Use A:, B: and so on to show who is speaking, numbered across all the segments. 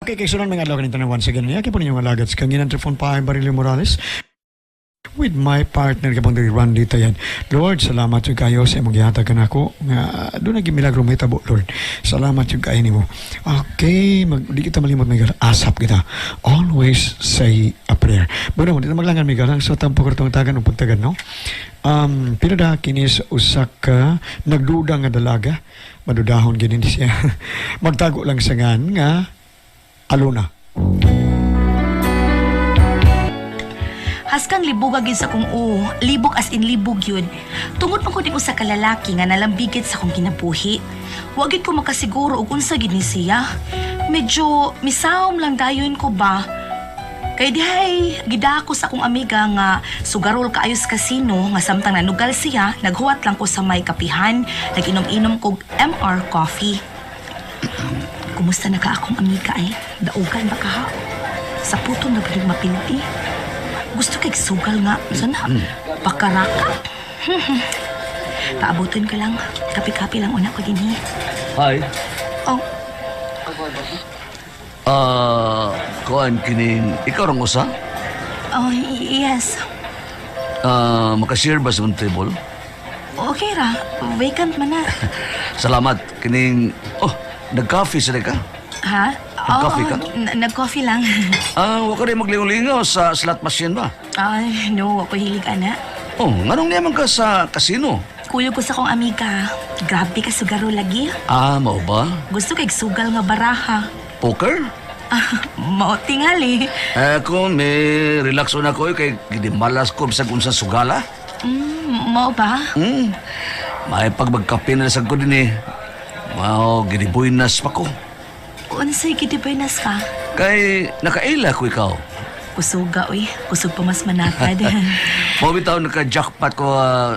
A: Okay, kay sunan mga adlaw kaning once again. Yaki po ninyong alagad sa kanginan Trifon Paay Barilio Morales with my partner kapong diri Randy Tayan. Lord, salamat jud kayo sa imong gihatag kanako nga doon naging milagro mahitabo, Lord. Salamat jud kayo nimo. Okay, di kita malimot, Miguel. Asap kita. Always say a prayer. Bueno, di na maglangan, Miguel, ang sa tampo kartong tagan o pagtagan, no? Pinada kinis usa ka nagduda nga dalaga, madudahon gini siya. Magtago lang sa ngan nga Aluna.
B: Haskang libuga gyud sa kong oo, libog as in libog yun. Tungod man ko din usa ka lalaki nga nalambigit sa akong kinabuhi. Wa gyud ko makasiguro og unsa gyud ni siya. Medyo misawom lang dayon ko ba. Kay dihay gidako sa akong amiga nga sugarol kaayo sa kasino nga samtang nanugal siya, naghuwat lang ko sa may kapihan, nag-inom-inom kog MR coffee. Kumusta na ka akong amiga ay? Daugan ba ka ha? Sa puto na ba mapilti? Gusto kay sugal nga. Sana, pakaraka. Paabutin ko lang. Kapi-kapi lang una ko din eh.
C: Hi.
B: Oh,
C: Ah, kuan kining ikaw rang usa?
B: Oh, yes.
C: Ah, makashare ba sa imong table?
B: Okay ra. Vacant man na.
C: Salamat kining, oh, nag-coffee sila ka?
B: Ha?
C: Nag-coffee ka?
B: Oo, nag-coffee lang.
C: Ah, wa ka rin maglingaw-lingaw sa slot machine ba?
B: Ay, no. Ako hilig, ana.
C: Oh, nganong niyaman ka sa casino?
B: Kuyog ko sa kong amiga. Grabe ka sugaro lagi.
C: Ah, mao ba?
B: Gusto kay sugal nga baraha.
C: Poker?
B: Ah, mao tingali.
C: Eh, kung may relax na ko eh, kay gidimalas ko bisag unsa sugala.
B: Mao ba?
C: May pag magkape na sa ko din eh. Mao, gidibuinas pa ko.
B: Unsay gidibuenas ka?
C: Kay nakaila ko ikaw.
B: Kusuga, uy. Kusog pa mas manatad.
C: Mao bitaw naka-jackpot ko,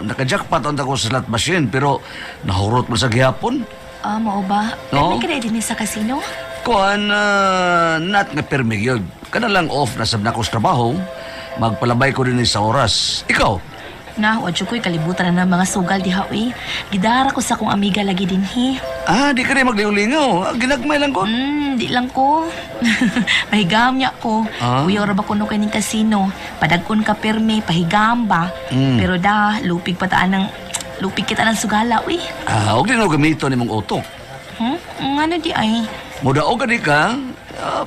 C: naka-jackpot unta ko sa slot machine pero nahurot mo sa gihapon.
B: Ah, mao ba?
C: No.
B: May kada din sa casino?
C: Kuan not nga permi gyud. Kana lang off na sab nako sa trabaho, magpalabay ko dinhi sa oras. Ikaw?
B: Na, wadyo ko'y kalibutan na ng mga sugal diha, uy. Gidara ko sa akong amiga lagi dinhi.
C: Ah, di ka rin maglingaw-lingaw. Ah, ginagmay lang ko.
B: Di lang ko. Mahigam niya ko.
C: Ah?
B: Uyaw ra ba kuno kaning kasino? Padag-on ka perme, pahigam ba? Pero da, lupig pa taan ng lupig kita ng sugala, uy.
C: Ah, og di na gamiton nimong utok.
B: Ngano di ay?
C: Mudaog ka di ka,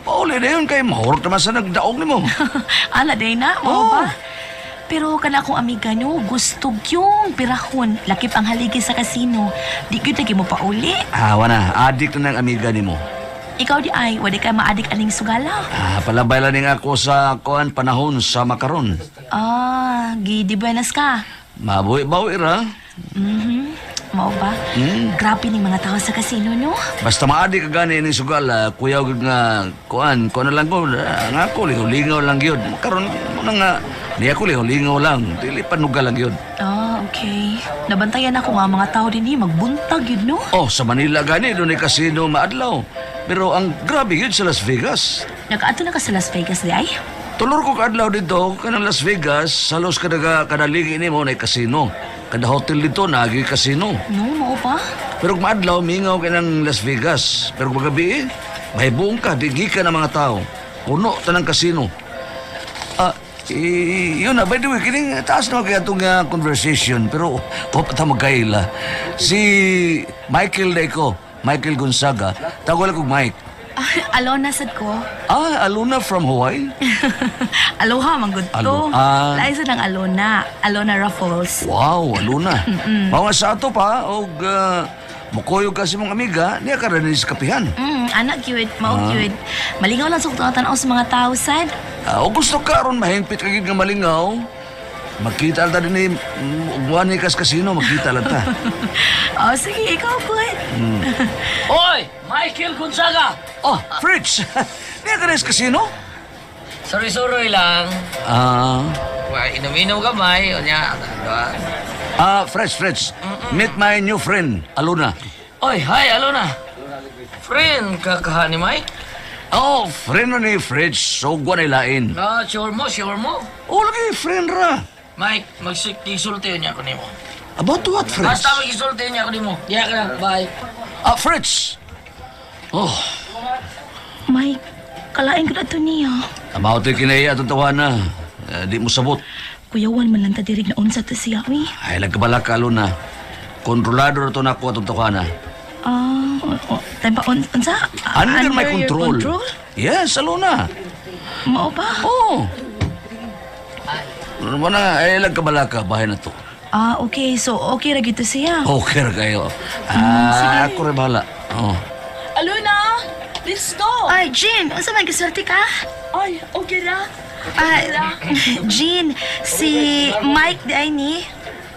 C: pauli na yun kay mahurot naman sa nagdaog nimo.
B: Ala day na, mao
C: Oh.
B: ba? Pero kana akong amiga no, gusto yung pirahon. Lakip ang haligi sa kasino. Di gyud lagi mo pauli.
C: Ah, wana, adik na ng amiga nimo.
B: Ikaw di ay, wala ka maadik aning sugala.
C: Ah, palabay lang ning ako sa kuan panahon sa makaron.
B: Ah, gidi buenas ka.
C: Mabuhi-bawi ra.
B: Mao ba? Grabe ning mga tao sa kasino, no?
C: Basta maadi ka gani ni sugal, kuyaw gyud nga kuan, kuan na lang ko, nga ako lingaw-lingaw lang gyud. Karon mo na nga niya ko lingaw-lingaw lang, dili panugal lang gyud.
B: Ah, okay. Nabantayan ako nga mga tao din eh, magbuntag yun, no?
C: Oh, sa Manila gani doon ay casino maadlaw. Pero ang grabe gyud sa Las Vegas.
B: Nakaadto na ka sa Las Vegas di ay?
C: Tulor ko kaadlaw dito kanang Las Vegas, halos kada kada ligi nimo na casino. Kada hotel dito naagi casino.
B: No, mao pa?
C: Pero kung maadlaw mingaw ka ng Las Vegas. Pero kung magabi, mahibong ka, digi ka ng mga tao. Puno tanang kasino. Ah, yun na, by the way, kining taas naman kaya itong conversation, pero wa pa ta magkaila. Si Michael Deco, Michael Gonzaga, tawag lang kong Mike.
B: Ah, Alona sad ko.
C: Ah, Aluna from Hawaii?
B: Aloha, manggod to.
C: Ah.
B: Lain sa ng Alona. Alona Raffles.
C: Wow, Aluna. Mga sa ato pa, og mukuyog ka sa mong amiga, niya ka rin sa kapihan.
B: Anak cute, mao cute. Malingaw lang sa kung tanaw sa mga tao, sad.
C: Ah, o gusto ka ron mahingpit ka gid nga malingaw. Magkita lang ta din ni ugwan ni kas kasino, magkita lang ta.
B: Oh, sige, ikaw good.
D: Oy, Michael Gonzaga!
C: Oh, Fritz! Niya ka rin sa kasino?
D: Suroy-suroy lang.
C: Ah,
D: Wa, inom-inom gamay. O niya, diba?
C: ah, Fritz, Fritz. Meet my new friend, Aluna.
D: Oy, hi, Alona. Friend ka kaha ni Mike?
C: Oh, friend na ni Fritz, so guwan ay lain.
D: Ah, sure mo, sure mo.
C: Oh, lagi, friend ra.
D: Mike, magsikisulti niya ako nimo.
C: About what, Fritz?
D: Basta magkisulti niya ako nimo. Diya ka na, bye.
C: Ah, Fritz! Oh,
B: Mike, Kalain ko na to niya.
C: Amaw to'y kinaya atong tawana. Eh, di mo sabot.
B: Kuyawan man lang ta diri na unsa to siya, uy.
C: Ay, nagkabala ka, Alona. Kontrolado na to na ako atong tawana.
B: Ah, tayo ba, unsa? Ah,
C: Under my
B: your
C: control.
B: control?
C: Yes, Alona.
B: Mao ba?
C: Oo. Ano ba na, ay, nagkabala ka, bahay na to.
B: Ah, okay. So, okay ra gito siya.
C: Okay ra kayo. Ah, ako rin bahala. Oh.
D: Aluna, let's go.
B: Ay, Jean, unsa man giswerte ka?
D: Ay, okay ra.
B: Ah, Jean, si Mike di ay ni.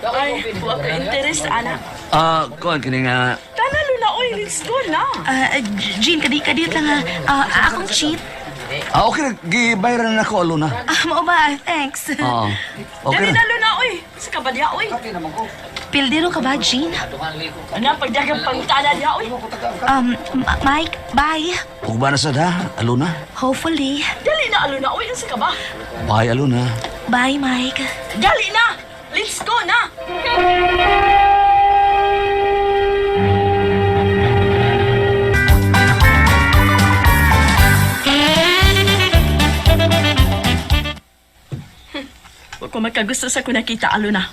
D: Ay, wa ko interest ana.
C: Ah, kuan kini nga.
D: Tana Luna, oy, let's go na.
B: Ah, Jean, kadi kadiyot lang ha. Ah, akong cheat.
C: Ah, okay ra, gibayaran na ako, Alona.
B: Ah, mao ba? Thanks.
C: Oo. Okay
D: Dali
C: ra.
D: na Luna, oy. Sa kabadya, oy.
B: Pildero ka ba, Jean?
D: Ana pagdagang pangtana diya, oy.
B: Mike, bye.
C: Ug ba na sad ha, Alona?
B: Hopefully.
D: Dali na Aluna, oy, unsa ka ba?
C: Bye, Alona.
B: Bye, Mike.
D: Dali na. Let's go na. Wa ko makagusto sa kunakita, Aluna.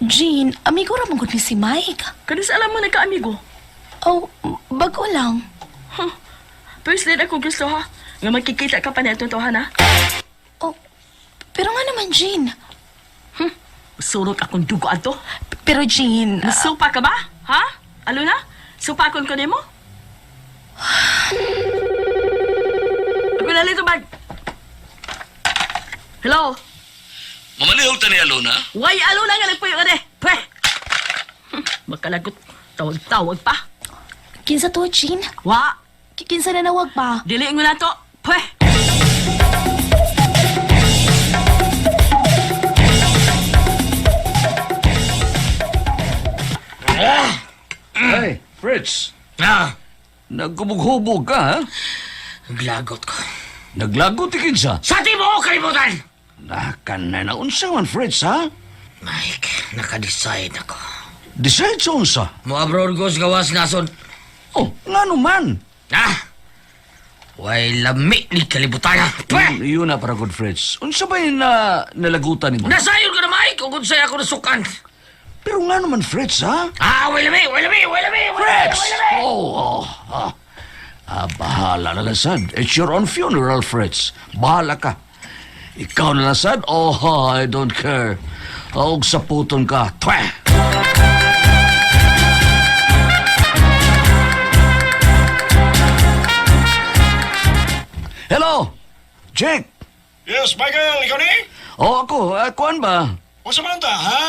B: Jean, amigo ra man gud ni si Mike.
D: Kanus alam mo nagkaamigo.
B: Oh, bago lang.
D: Huh. First date ako gusto ha. Nga magkikita ka pa na itong tohan ha.
B: Oh, pero nga naman, Jean.
D: Surot akong dugo ato.
B: Pero Jean, ah,
D: Nasupa ka ba? Ha? Aluna? Supakon ko nimo? Ako na lito bag. Hello?
C: Mamalihog ta ni Alona?
D: Why Aluna nga nagpuyo ka de? Pwe! Makalagot. Tawag-tawag pa.
B: kinsa to, Jean?
D: Wa!
B: Kinsa na nawag pa?
D: Dili mo na to. Pwe!
C: Hey, Fritz.
D: Ah!
C: Nagkubughubog ka, ha?
D: Naglagot ko.
C: Naglagot ikin sa.
D: Sa di mo ko kalimutan!
C: Nakan na na unsa man, Fritz, ha?
E: Mike, naka-decide ako.
C: Decide sa unsa.
E: Mo abroad ko sa gawas nason.
C: Oh, ngano man?
E: Ah! Way lami ni kalibutan ha. Pweh!
C: Yun na para good Fritz. Unsa ba yung na, nalagutan nimo?
E: Nasayon ko na Mike kung unsay ako nasukan.
C: Pero ngano man, Fritz, ha?
E: Ah, way lami, way lami, way lami, way lami,
C: Fritz!
E: way lami.
C: Oh, oh, ah. Ah, bahala na lang, sad. It's your own funeral, Fritz. Bahala ka. Ikaw na lang, sad. Oh, I don't care. Og sa puton ka. Tweh! Hello! Jake!
F: Yes, Michael, ikaw ni?
C: Oh, ako. Kuan ba?
F: Unsa man ta, ha?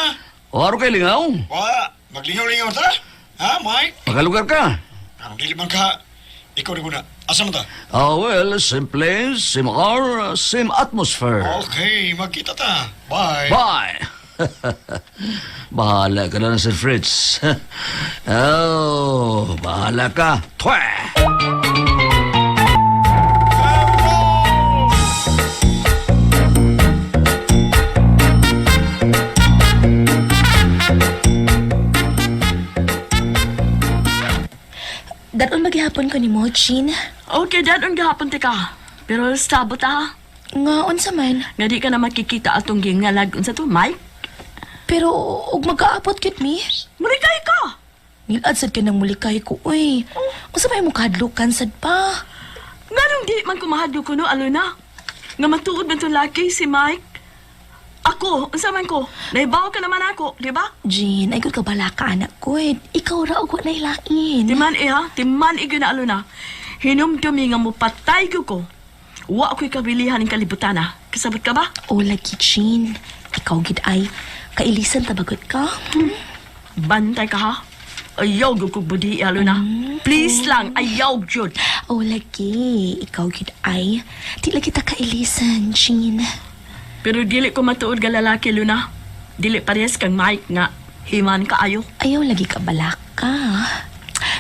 C: O, araw kay lingaw?
F: Wa, maglingaw-lingaw ta? Ha, Mike?
C: Pakalugar ka.
F: Anong dili man ka? Ikaw ni guna. Asa man ta?
C: Oh, well, same place, same hour, same atmosphere.
F: Okay, magkita ta. Bye.
C: Bye! Bahala ka na lang, Sir Fritz. Oh, bahala ka. Tweh!
B: Daton maghihapon ko ni mo, Jean.
D: Okay, dad, ang gahapon ti ka. Pero sabot ha.
B: Nga, unsa man.
D: Nga di ka na makikita atong gingalag unsa to, Mike.
B: Pero, ug mag-aabot kit mi.
D: Mulikay ka.
B: Nilad sad ka ng mulikay ko, uy. Unsa may mong kahadlukan sad pa?
D: Nganong di man kumahadyo ko no, Aluna? Nga matuod man tong laki si Mike. Ako, unsa man ko? Naibaw ka naman ako, di ba?
B: Jean, ay gud ka bala ka anak ko eh. Ikaw ra og wa nailain.
D: Timan eh ha, timan igyo na Aluna. Hinumdumi nga mo patay ko ko. Wa ko'y kabilihan ng kalibutan ha. Kasabot ka ba?
B: O lagi, Jean. Ikaw gid ay kailisan tabagot ka.
D: Bantay ka ha. Ayaw gyud kog budi Aluna. Please lang, ayaw gyud.
B: O lagi, ikaw gid ay di lagi ta kailisan, Jean.
D: Pero dili ko matuod ga lalaki Luna. Dili parehas kang Mike nga himan kaayo.
B: Ayaw lagi ka balaka.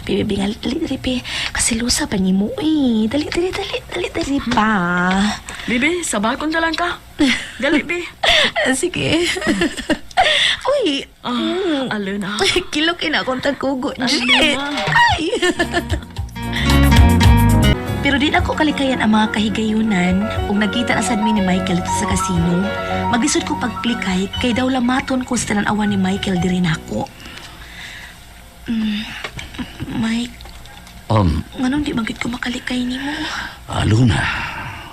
B: Bibi, bi, nga, dali, dali, bi. Kasi lusa pa ni mo, eh. Dali, dali, dali, dali, dali pa.
D: Bibi, sabakon na lang ka. Dali, bi.
B: Sige. Uy,
D: Ah, Aluna.
B: kilok ina akong tagkugo. Jean.
D: Aluna.
B: Ay! Pero di na ko kalikayan ang mga kahigayunan ug nagkita na sad mi ni Michael dito sa kasino. Maglisod ko pagklikay kay daw lamaton ko sa tanan-awan ni Michael diri nako. Mike, nganong di man gid ko makalikay nimo?
C: Aluna.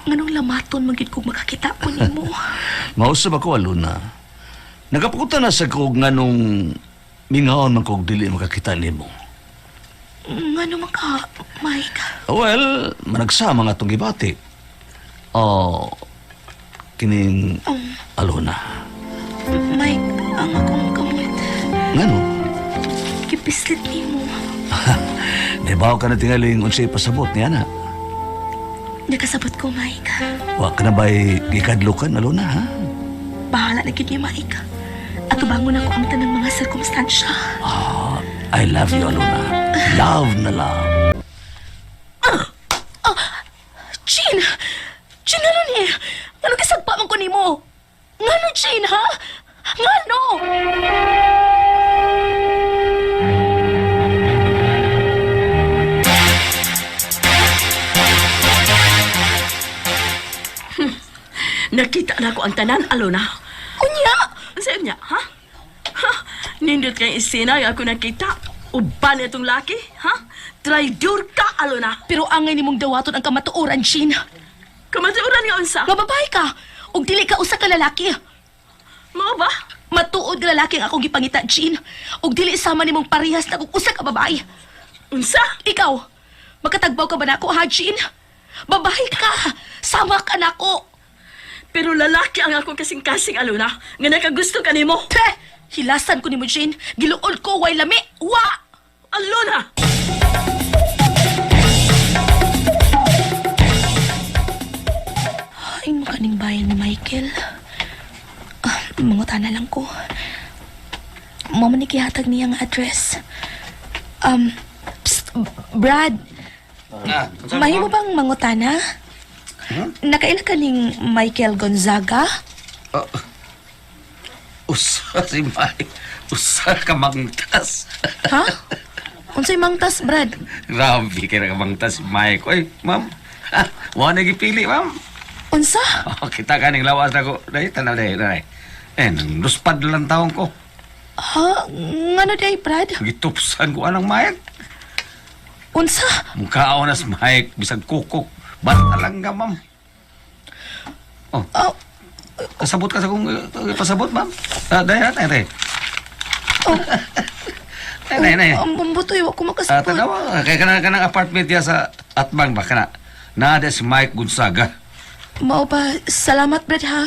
B: Nganong lamaton man gid ko makakita ko nimo?
C: Mausap ako, Aluna. Nagaputa na sa kog nga nung mingaon man kog dili makakita nimo.
B: Ngano man ka, Mike?
C: Well, managsama nga itong gibati. Oh, kining Aluna.
B: Mike, ang akong kamot.
C: Ngano?
B: Gipislit nimo.
C: Nabaw ka na tingaling unsay pasabot niya na.
B: Nakasabot ko, Mike.
C: Wa ka na ba'y gikadlukan, Aluna, ha?
B: Bahala na gid ni Mike. Atubangon ako ang tanang mga sirkumstansya.
C: Ah, I love you, Aluna. Love na love.
B: Jean! Jean, ano ni? Ano kasagpa man ko nimo? Ngano, Jean, ha? Ngano?
D: Nakita na ko ang tanan, Alona.
B: Unya!
D: Ang sayo niya, ha? Ha? Nindot kang isina nga ako nakita. Uban itong laki, ha? Traitor ka, Alona.
B: Pero angay nimong dawaton ang kamatuoran, Jean.
D: Kamatuoran nga unsa.
B: Nga babae ka, ug dili ka usa ka lalaki.
D: Mao ba?
B: Matuod nga lalaki ang akong gipangita, Jean. Ug dili sama nimong parehas na kung usa ka babae.
D: Unsa?
B: Ikaw, makatagbaw ka ba nako, ha, Jean? Babae ka! Sama ka nako!
D: Pero lalaki ang akong kasing-kasing, Alona. Nga nakagusto ka nimo.
B: Te! Hilasan ko nimo, Jean. Giluol ko, way lami! Wa!
D: Alona!
B: Ay, makaning bayan ni Michael. Ah, mangutana lang ko. Mama ni gihatag niya nga address. Psst, Brad, mahimo bang mangutana? Nakaila ka ning Michael Gonzaga?
G: Oh. Usa si Mike. Usa ka mangtas.
B: Ha? Unsay mangtas, Brad?
G: Grabe kay ka mangtas si Mike. Oy, ma'am. Wa na gipili, ma'am.
B: Unsa?
G: Oh, kita ka ning lawas na ko. Dai tanaw dai, dai. Eh, nang luspad lang taon ko.
B: Ha? Ngano day, Brad?
G: Gitupsan ko anang Mike.
B: Unsa?
G: Mukhaon na si Mike bisag kukok. Bata lang ka, ma'am. Oh,
B: Oh,
G: kasabot ka sa kong pasabot, ma'am. Ah, dai, dai, dai.
B: oh,
G: Dai, dai, dai.
B: ang bumbutoy, wa ko
G: Ah,
B: makasabot.
G: tanawa, kay kanang kanang apartment diya sa Atbang ba kana. Naa si Mike Gonzaga.
B: Mao ba, salamat, Brad, ha?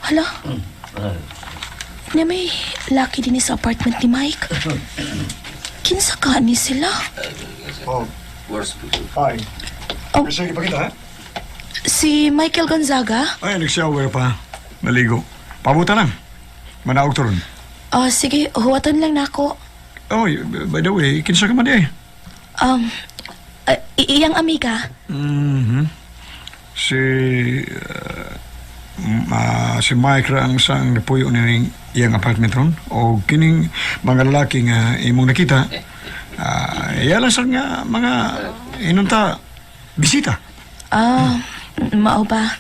B: Hala? Na may laki din sa apartment ni Mike. Kinsa ka ni sila?
F: Oh. Hi.
B: Oh.
F: Sige, pakita, ha?
B: Si Michael Gonzaga?
A: Ay, nag-shower pa. Naligo. Pabuta lang. Manaog to ron.
B: Oh, sige, huwatan lang nako.
A: Oy, by the way, kinsa ka man di eh.
B: Iyang amiga.
A: Si... si Mike ra ang sang napuyo ni iyang apartment ron o kining mga lalaki nga imong nakita iya lang sa nga mga inunta bisita.
B: Ah, mao ba?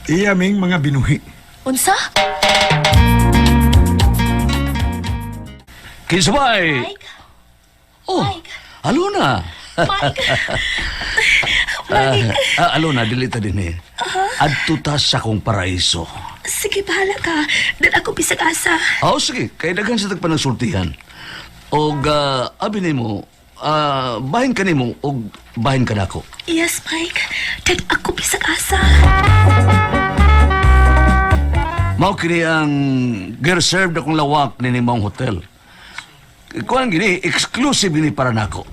A: Iya ming mga binuhi.
B: Unsa?
C: Kinsa ba'y?
B: Mike?
C: Oh,
B: Mike?
C: Aluna.
B: Mike? Mike?
C: Ah, Aluna, dili ta din eh. Adto ta sa kong paraiso.
B: Sige, bahala ka. Dan ako bisag asa.
C: Oh, sige. Kay daghan sa tagpanagsultihan. Og abi nimo, bahin ka nimo og bahin ka nako.
B: Yes, Mike. Dan ako bisag asa.
C: Mao kini ang gi-reserve akong lawak nining maong hotel. Kuan gini, exclusive gini para nako.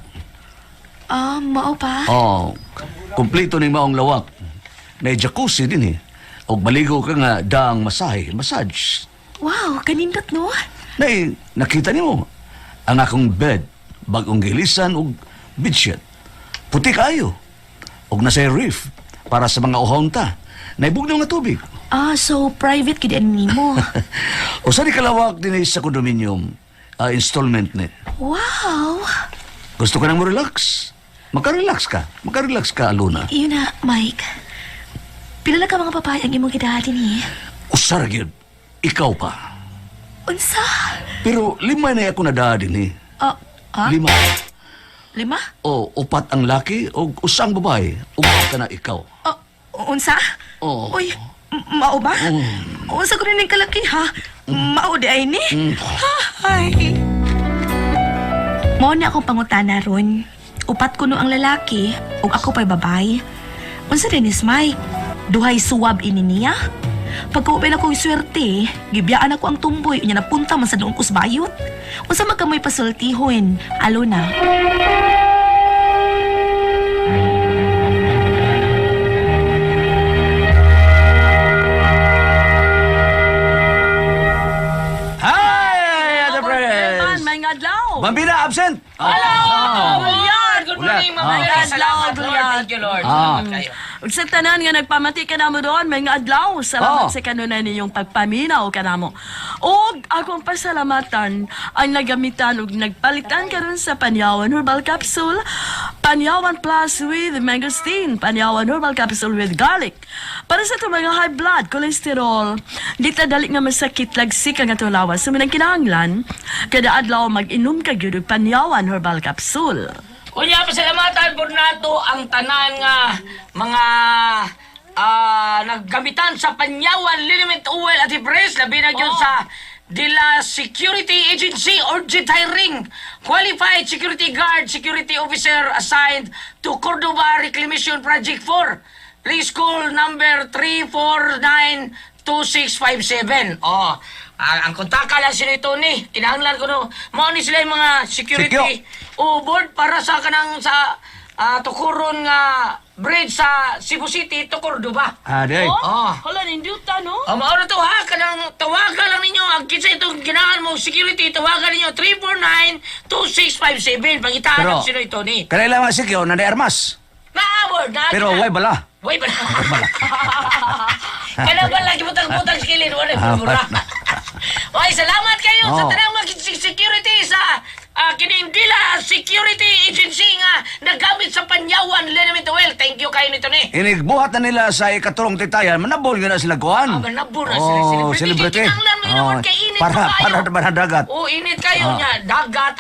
B: Ah, mao ba?
C: Oh, kumpleto ning maong lawak. May jacuzzi din eh. Og maligo ka nga daang masahe, massage.
B: Wow, kanindot no?
C: Nay, nakita nimo ang akong bed, bagong gilisan og bedsheet. Puti kaayo. Og nasa reef para sa mga uhon ta. Naibugnaw nga tubig.
B: Ah, so private gid ani nimo.
C: Usa ni kalawak dinhi sa condominium, installment ni.
B: Wow.
C: Gusto ka nang mo relax? Maka-relax ka. Maka-relax ka, Aluna.
B: Yun na, Mike. Pila na ka mga babae ang imong gidaha ni?
C: Usa ra gyud. Ikaw pa.
B: Unsa?
C: Pero lima na ako nadaha dinhi.
B: Ah, ah?
C: Lima.
B: Lima?
C: O, upat ang laki o usa ang babae. Upat ka na ikaw.
B: Ah, unsa?
C: Oo.
B: Uy, mao ba? Unsa ko rin kalaki ha? Mao di ay ni? Ay. Mao na akong pangutana ron. Upat kuno ang lalaki ug ako pa'y babae. Unsa din is Mike? Duhay suwab ini niya? Pagkaupin ako swerte, gibiyaan ako ang tumboy, unya napunta man sa doong kusbayot. Unsa man kamoy pasultihon, Alona?
C: Hi, Ate
D: Man,
C: Pres!
D: may ngadlaw.
C: Bambina, absent!
E: Hello! Good morning,
C: Ulat.
E: mga
D: Ah.
E: Salamat, Lord.
D: Ulat.
E: Thank you, Lord.
C: Ah.
E: Salamat kayo.
D: Ug sa tanan nga nagpamati ka namo doon, may adlaw. Salamat
C: Oh.
D: sa kanunay ninyong pagpaminaw kanamo. Og akong pasalamatan ang nagamitan ug nagpalitan karon sa Panyawan Herbal Capsule, Panyawan Plus with mangosteen, Panyawan Herbal Capsule with garlic. Para sa itong mga high blood, cholesterol, di ta dali nga masakit lagsik ang atong lawas. Suminang kinahanglan, kada adlaw mag-inom ka gyud og Panyawan Herbal Capsule.
E: Unya, pasalamatan po nato ang tanan nga mga naggamitan sa Panyawan Liniment Oil at Ipres, labi na yun sa Dila Security Agency or Hiring, Qualified Security Guard, Security Officer assigned to Cordova Reclamation Project 4. Please call number 349-2657. Oh, ang kontaka lang sila ito ni. Kinahanglan ko no. Mao ni sila yung mga security o board para sa kanang sa tukuron nga bridge sa Cebu City to Cordova.
C: Ah, di ay.
E: Oh.
D: Hala, ninduta, no?
E: O mao na to ha, kanang tawagan lang ninyo ang kinsa itong ginahan mo security, tawagan ninyo 349-2657. Pangitaan
C: Pero-
E: ang sino ito ni.
C: Kanila mga sikyo, na armas.
E: Naa board, naa
C: Pero
E: kita.
C: way bala.
E: Way bala. Kana ba lagi butang-butang sa kilid, wala
C: Ah,
E: mura. Oy, salamat kayo sa
C: Oh.
E: tanang mga security sa kining Dila Security Agency nga nagamit sa Panyawan Liniment Oil. Thank you kayo nito ni.
C: Inigbuhat na nila sa ikatulong titayan, manabol nga na sila kuan.
E: Ah, manabol na sila
C: Oh,
E: celebrity.
C: celebrity.
E: Kinahanglan mo yun naman kay init
C: para,
E: pa kayo.
C: para naman ang dagat.
E: Oh, init kayo niya. Dagat,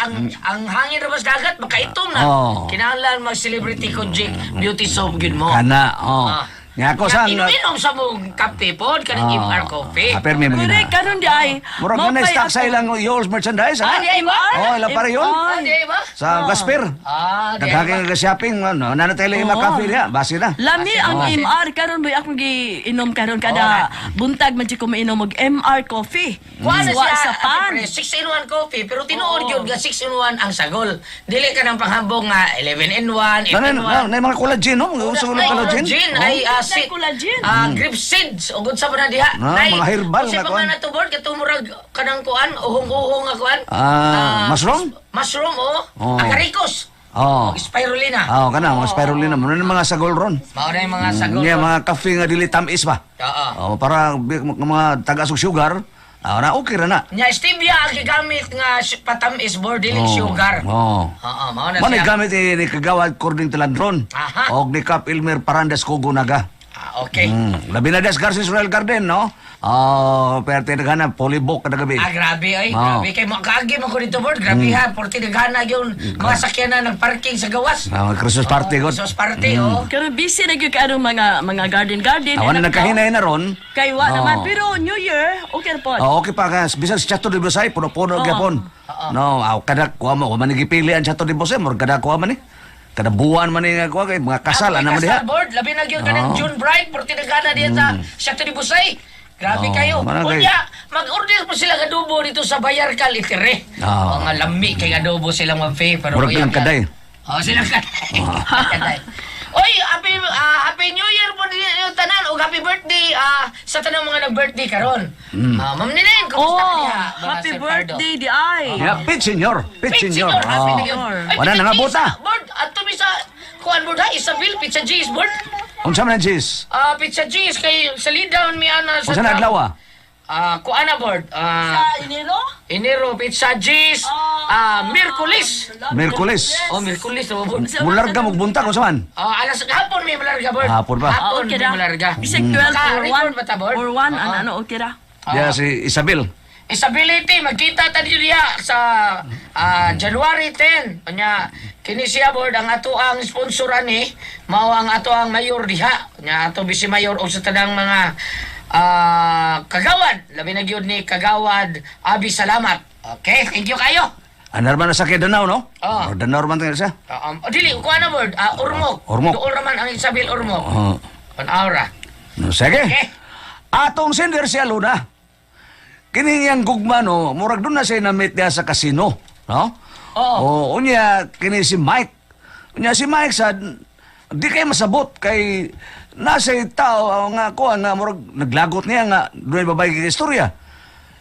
E: ang hangin rabas dagat, makaitom na.
C: Oh.
E: Kinahanglan mag-celebrity konjik beauty soap gyud mo.
C: Kana, oh.
E: Ah.
C: Nga ako sa...
E: Inom-inom sa mong kape pod, kanang MR coffee.
C: Ah, permi mo
D: Correct,
C: gina.
D: karon di ay.
C: Murag
D: Mao
C: na
D: pa'y
C: stock sa
D: ako-
C: ilang yours merchandise, ha?
E: Ah, di ay ba?
C: Oh, ilang pare yun.
E: Ah, di ay ba?
C: Sa Gasper.
E: Ah, di ay
C: Daghang
E: ba?
C: ka shopping, ano, nanatili yung
D: Oo.
C: coffee niya, base na.
D: Lami ang MR karon boy akong giinom karon kada buntag man jud ko mainom og MR coffee.
E: Kuha na
D: Wa
E: siya,
D: sa pan.
E: 6 in 1 coffee, pero tinuod yun nga 6 in 1 ang sagol. Dili ka ng panghambong nga 11 in 1, 8
C: Na,
E: in
C: na, na,
E: 1.
C: na, mga collagen, no? Mga uso ng
E: Ay,
C: collagen.
E: collagen ay
D: Oh. Collagen.
E: Grape seeds o sa pa na diha.
C: Ah, mga herbal
E: Unsay
C: nga
E: pa
C: kuan.
E: nga na board katumurag kanang kuan, uhong-uhong nga kuan.
C: Ah, mushroom?
E: Mushroom oh.
C: Oh.
E: Agaricus.
C: Oh.
E: Spirulina.
C: Ah, kana mga spirulina, mo na mga sagol ron.
E: Mao na yung mga sagol.
C: Nga mga kafe nga dili tamis ba.
E: Oo.
C: Oh, para mga taga og sugar, na okay ra na.
E: Nya stevia ang gigamit nga patamis board dili sugar.
C: Oh.
E: Oo, mao na
C: Mao ni
E: siya.
C: gamit ni Kagawad Cording Talandron.
E: Aha.
C: Og ni Cap Ilmer Parandas Kugo Naga.
E: Ah, okay.
C: Labi na des Garcia Royal Garden, no? Oh, pero tinagana polybok kada gabi.
E: Ah, grabe ay,
C: Oo.
E: grabe kay mo kaagi mo ko dito board, grabe ha, porti nagana yung mga sakyanan nagparking sa gawas.
C: Ah, mga Christmas party god.
E: Christmas party oh.
D: Karon busy na gyud karon mga garden garden.
C: Awan na nagkahinay na ron.
D: Kay wa
C: Oo.
D: naman pero New Year okay ra pod.
C: Oh, okay pa ka bisan sa Chateau de Bosay puno-puno gyapon. No, aw kada kuha mo man gipili ang Chateau de Bosay, murag kada kuha man ni. Kada buwan man ni nga kuha kay mga kasal
E: Ang
C: ana man diha.
E: kasal board, labi na gyud kanang
C: Oo.
E: June bride, porti nagana diha sa Chateau de Busay. Grabe
C: Oo,
E: kayo.
C: mana kay-
E: Unya, mag-order po sila ng adobo dito sa Bayarcal Itere.
C: Oo.
E: Oh, nga lami kay adobo silang mafe pero
C: Murag
E: uyab
C: lang kaday.
E: Oh, silang kaday. Kaday. Oy, happy New Year po ninyo tanan ug happy birthday sa tanang mga nag-birthday karon. Ah, Ma'am Nineng, kumusta ka
D: Oh,
E: diha? Mga
D: happy
E: Sir Pardo?
D: birthday di ay.
C: Yeah, Pit Senyor, Pit
E: Pit
C: Senyor.
E: Senyor, happy
C: Oh.
E: New Year. Ay,
C: Wala
E: Pizza
C: na nga
E: G's,
C: buta.
E: Board, ato mi sa kuan board ha, Isabel Pizza G's board.
C: Unsa man ang G's?
E: Pizza G's kay sa down mi ana sa
C: Unsa na adlaw ah?
E: Kuana board.
D: Sa Enero?
E: Enero Pizza G's. Miyerkules.
C: Miyerkules.
E: Oh, Miyerkules na board.
C: Mularga mo buntag unsa man?
E: Alas hapon may malarga board.
C: Hapon ba?
E: Hapon
D: Okay
E: may
D: ra.
E: malarga.
D: Bisag 12 or
E: Naka-record
D: 1.
E: ba ta, board?
D: Or 1,
E: Oo.
D: ano, okay ra.
C: Yeah, si Isabel.
E: Stability, magkita ta diya sa January 10. Unya, kini siya board ang ato ang sponsor ani, mao ang ato ang mayor diha. Unya ato bisi mayor og sa tanang mga kagawad, labi na gyud ni Kagawad Abi Salamat. Okay, thank you kayo.
C: Anar man na sa kay Danao, no?
E: Oo.
C: Or Danao man tayo siya.
E: Oh, dili ko na board, Ormoc.
C: Ormoc.
E: Duol ra man ang Isabel Ormoc.
C: Oo.
E: Pan-aura.
C: No, sige.
E: Okay.
C: Atong sender si Aluna. Kini niyang gugma no, murag doon na siya na-meet niya sa casino, no?
E: Oo.
C: O, unya kini si Mike. Unya si Mike sad di kay masabot kay nasa tao nga kuan nga murag naglagot niya nga dunay babae kay istorya.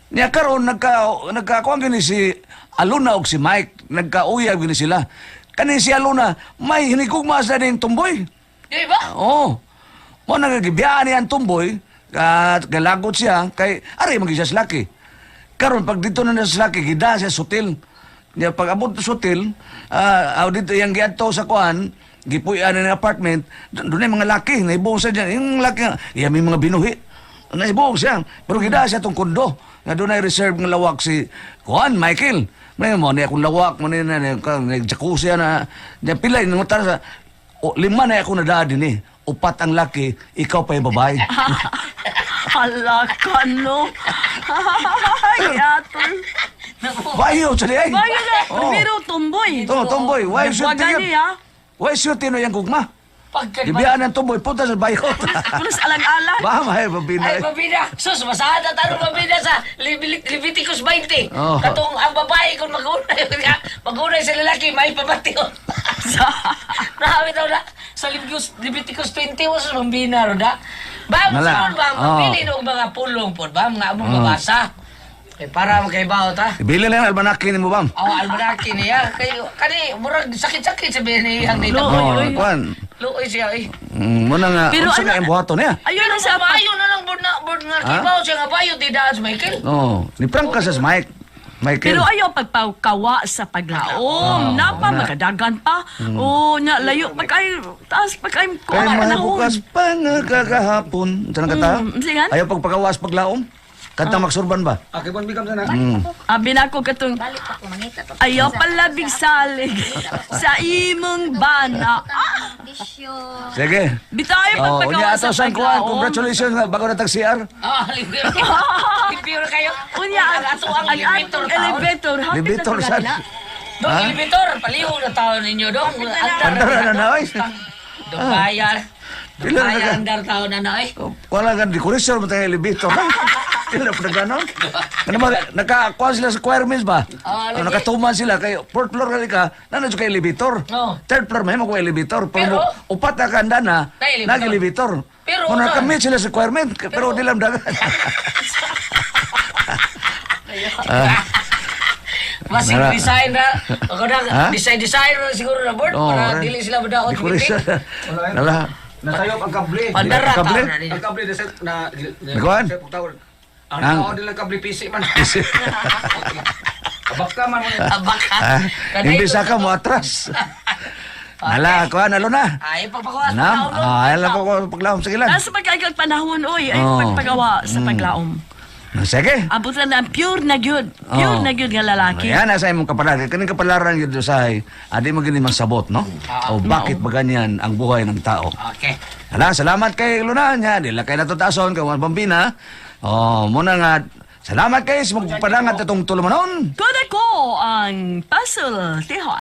C: Niya karon nagkakuan gini si Aluna og si Mike, nagkauyab gini sila. Kani si Aluna may hinigugma sa ning tumboy.
E: Di ba?
C: Oo. Mo nagagibiyaan niya ang tumboy, at galagot siya, kay aray maging siya sa laki. Karon pag dito na sa laki, gida siya sutil. Niya pag abot sa sutil, dito yang giadto sa kuan, gipuy-an na ng apartment, doon ay mga laki, naibuong siya dyan. Yung laki, iya may mga binuhi. Naibuong siya. Pero gida siya tong kondo. Nga doon ay reserve ng lawak si Kuan, Michael. May mo niya akong lawak, mo niya na, jacuzzi na, niya pilay, nangutar sa, o, lima na ako nadaan din eh. Upat ang laki, ikaw pa yung babae.
D: Hala ka, no? Ay, atol.
C: Bayo, sa ay.
D: Bagay na,
C: Oh.
D: primero tumboy.
C: To, tomboy, why should
D: Nagwagan niya.
C: Why should tino yung gugma?
E: Pagka
C: Ibiyaan ang tomboy, punta sa bayot.
D: Pulos alang-alang.
C: Ba, may babina.
E: Ay, mabida. Sus, masada taro mabida sa Leviticus 20.
C: Oh.
E: Katong ang babae kung magunay, magunay sa lalaki, may pamation. Nahawi daw na sa Leviticus 20, was mambina ro da. Ba,
C: Nala.
E: saan ba,
C: Oh.
E: mapili og mga pulong po, ba, mga among mabasa. Eh, para makaibaw ta.
C: Ibili lang ang almanake ni mo, bam.
E: Aw, almanaki niya. Kayo, kani, murag sakit-sakit sabihin niya ang data.
D: Luoy,
C: Oh,
D: oy.
C: kuan.
E: Luoy siya, eh.
C: Muna nga,
D: Pero
C: unsa
D: ano-
C: nga ang buhaton niya?
D: Ayun na
E: Sa
D: sa
E: bayo na lang, board na, board nga,
C: Ha?
E: kibaw siya nga bayo, di daan si Michael.
C: Oh, ni prank ka sa Mike. Michael.
D: Pero ayaw pagpakawa sa paglaom. Napa,
C: na.
D: makadagan pa. Oo, na, layo. Pag ay, taas, pag ay,
C: Kay
D: kuha
C: may
D: na
C: bukas pa nga kagahapon. Unsa nang kanta?
D: Sige nga.
C: Ayaw pagpagawas paglaom. Kanta magsurban ba?
D: Abi na ako katong, ayaw palabig salig sa imong bana. Ah,
C: Sige.
D: bitayo
C: Oh,
D: pagpagawa
C: unya
D: sa
C: ato sa kuan.
D: paglaom.
C: Congratulations nga bago na tag CR.
E: Libre. Libre kayo.
D: Unya,
E: ang ato ang
D: ang
E: elevator
D: atong
E: taon.
D: elevator. Hapit na
C: Elevator
D: sila
C: sad.
D: na.
E: Dong elevator, paliho na taon ninyo dong.
C: Andar na na oy.
E: Dong bayar. Dong
C: Pila na
E: bayar
C: ka?
E: andar taon na na eh.
C: Wala kan di kurisyon mo tayo elevator na. Pila pa ganon. Ano ba nakakuan sila sa requirements ba?
E: Ah,
C: Ano,
E: lagi.
C: nakatuman sila kay fourth floor kali ka, nana kay elevator.
E: Oo.
C: Third floor may mo elevator. Pero,
E: Pero-
C: upat na kanda na
E: Na elevator.
C: nag-elevator.
E: Pero
C: Kung
E: unsa?
C: nakamit sila sa requirement, pero, di lang dagan.
E: Masig
C: Nara.
E: design na. Ako na,
C: Ha?
E: design design na siguro na board
C: Oo,
E: para
C: eh.
E: dili sila madaot.
C: Di kurisyon. Nala.
G: Nasayop ang kable.
E: Pandara
C: Kable?
E: taon na ninyo.
G: Ang kable na na
C: Nagkuhan?
G: sa pagtawag. Ang
C: Ang-
G: tao nila kable PC man. Abak ka man mo.
E: Abak ha.
C: Ah, imbis ka mo atras. Nala, kuan alo na.
E: Ay, pagpagawas
C: Nam,
E: paglaom, dong.
C: ah, alam ko paglaom sige lang.
D: Nasa pagkagal panahon, oy, ay
C: Oo.
D: pagpagawa sa paglaom.
C: Sige.
D: Abot na na, pure na gyud. Pure
C: Oo.
D: na gyud nga lalaki.
C: Ayan, nasa imong kapalaran. Kaning kapalaran yun usahay, adi mo gini masabot, no? O bakit ba ganyan ang buhay ng tao?
E: Okay.
C: Ala, salamat kay Luna niya. Dila kay natutason, kay Juan Bambina. Oh, muna nga, salamat kay sa magpadangat itong tulumanon.
D: Kuda ko ang puzzle, tiho.